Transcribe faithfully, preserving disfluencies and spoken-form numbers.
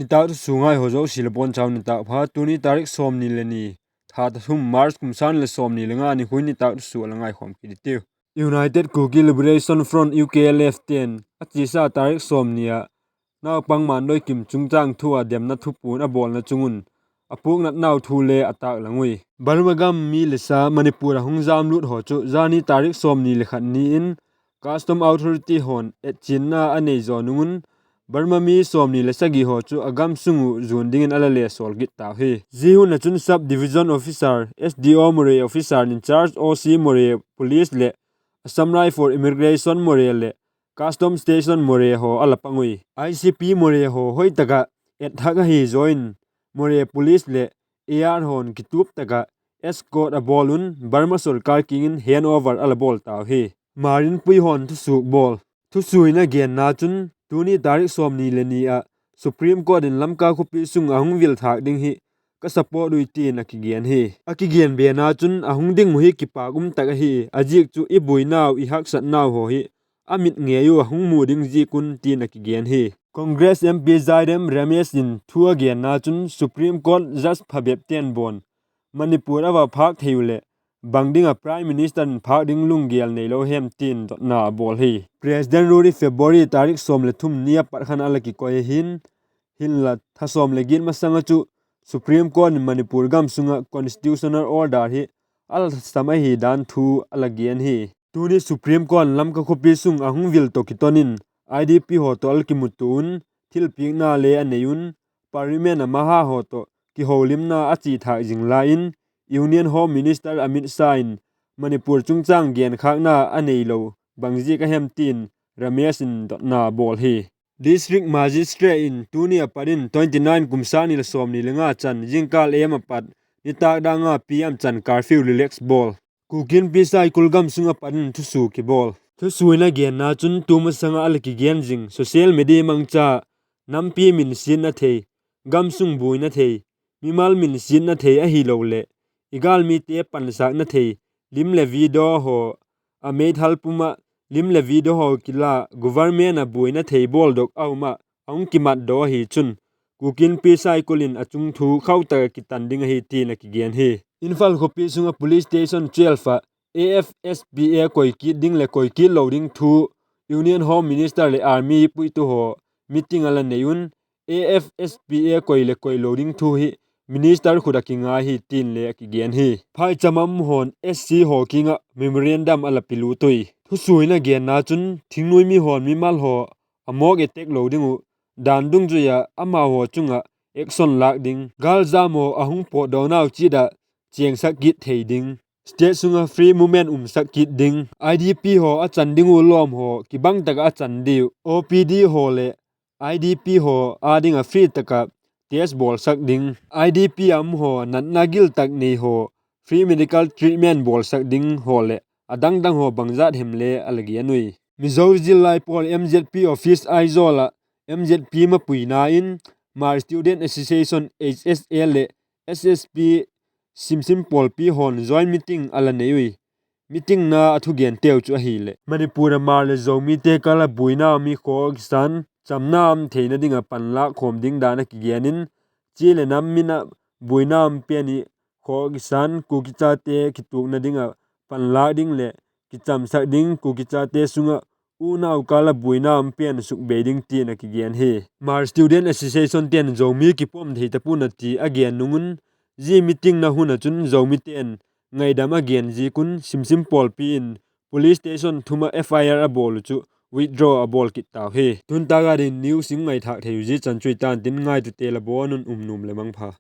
Nitâk thusuak ngai haw zosia le bawn chau nitâk pha. Tuni tarik sawmni le ni, tha thum March kum sâng ni le sawmni le nga ni khuin nitâk thusuak la ngaikhawm kit i tiu. United Kuki Liberation Front, U K L F te'n a chiasa tarik sawmni ah naupang Mandoi Kim chungchâng thu a demna thupuan a bawlna chung un a puaknatnau thu le a tâk lang ui. Burma gam mi le sa Manipur a hung jamlut haw chu zani tarik sawmni le khat ni in Custom Authority haw'n etchianna a nei zaw nung un, Burma mi sawmni le sagi haw chu a gam sung uh zuan dingin a la le sawl kit tau hi. Zia hun ah chun Sub Division Officer, S D O Moreh, Officer in Charge, O C Moreh Police leh Assam Rifle Immigration Moreh leh Custom Station Moreh haw a la pang ui. I C P Moreh haw hoi tak ah et thak ahi zaw in, Moreh Police leh A R haw'n kitup tak ah escort a bawl un Burma sorkar kiang in hand over a la bawl tau hi. Marinpui haw'n thusuak bawl. Thusuak in a genna chun tuni tarik sawmni le ni ah Supreme Court in Lamka khawpi sung a hung vil thâk ding hi ka support ui tin a kigen hi. A kigen bena chun a hung ding uh hi kipâk um tak ahi, a ziak chu i buainau i haksatnau haw hi a mit ngei uh a hung mu ding ziak un tin a kigen hi. Congress M P Zairem Ramesh in thu a genna chun Supreme Court judge phabep ten bawn Manipur a va phâk thei uh leh bang ding ah Prime Minister in phâk ding lunggel neilo hem tin dotna a bawl hi. President rule hi February tarik sawm le thum ni a pat khan a la kikoi ahi'n, hinla tha sawm leh giat masang ah chu Supreme Court in Manipur gam sung ah constitutional order hi a la sam ahi dan thu a la gen hi. Tuni Supreme Court in Lamka khawpi sung a hung vil tawh kiton in I D P haw tawh a la kimutua un, thilpiakna le a nei un, Parliament ah maha haw tawh kiholimna a chia thâk zing lai in, Union Home Minister Amit Shah in Manipur chungchâng genkhâkna a neilo bang ziak a hem tin Ramesh in dotna a bawl hi. District Magistrate in tuni a pat in twenty nine kum sâng ni le sawmni le nga chan zingkâl A M a pat nitâk dang a P M chan curfew relax bawl. Kuki Inpi Saikul gam sung a pat in thusua kibawl. Thusua in a genna chun tu masang ah a la kigen zing social media mangcha nampi minsiatna thei, gamsung buaina thei, mimal minsiatna thei ahiloleh i gâlmite pansâkna thei lim leh video haw a meithal pum ah lim leh video haw kila government ah buaina thei bawldok a um ah a hung kimatdaw ahi chun Kuki Inpi Saikul in a chungthu khau tak ah kitan ding ahi tin a kigen hi. Imphal khawpi sung ah police station twelve ah A F S P A koi kit ding leh koi kit lo ding thu Union Home Minister leh army puitu haw meeting a la nei un, A F S P A koi leh koi lo ding thu hi minister khut ah kingai hi tin le a kigen hi. Phaicham a um haw'n S C haw kiang ah memorandum a la pilut ui. Thusua in a genna chun thingnuai mi haw'n mimal haw a mawk attack lo ding uh dan dungzui ah amau haw chung ah action lâk ding, gâljam haw a hung pawtdawnau chiat ah chêngsak kit thei ding, state sung ah free movement umsak kit ding, I D P haw a chan ding uh lawm haw kibang tak ah a chan diu, O P D haw leh I D P haw â ding ah free tak ah test bawlsak ding, I D P a um haw natna gil tak nei haw free medical treatment bawlsak ding haw leh a dang dang haw bangzat hem le a la gen ui. Mizo Zillai Pawl M Z P office Aizawl ah M Z P mapuina in Hmar Student Association, H S A leh S S P Simsim Pawlpi haw'n joint meeting a la nei ui. Meeting na a thugenteu chu ahileh Manipur ah Hmar leh Zomite kâl ah buaina um i khawk kisan chamna um theina ding ah panlâk khawm ding dan a kigen in, chi leh nam min ah buaina um pen i khawk kisan Kuki chate kituakna ding ah panlâk ding leh kichamsak ding, Kuki chate sung ah unau kâl ah buaina um pen sukbei ding tin a kigen hi. Hmar Student Association te'n Zomi kipawm thei ta pua'n a ti a gen nung un, zia meeting na hun ah chun Zomite'n ngaidam a gen ziak un Simsim Pawlpi in police station thum ah F I R a bawl uh chu withdraw a bawl kit tau hi. Tu'n tâk a ding news i ngaithâk thei uh zia chan chu i tan tin, ngaitute la bawn un um nuam leh mangpha.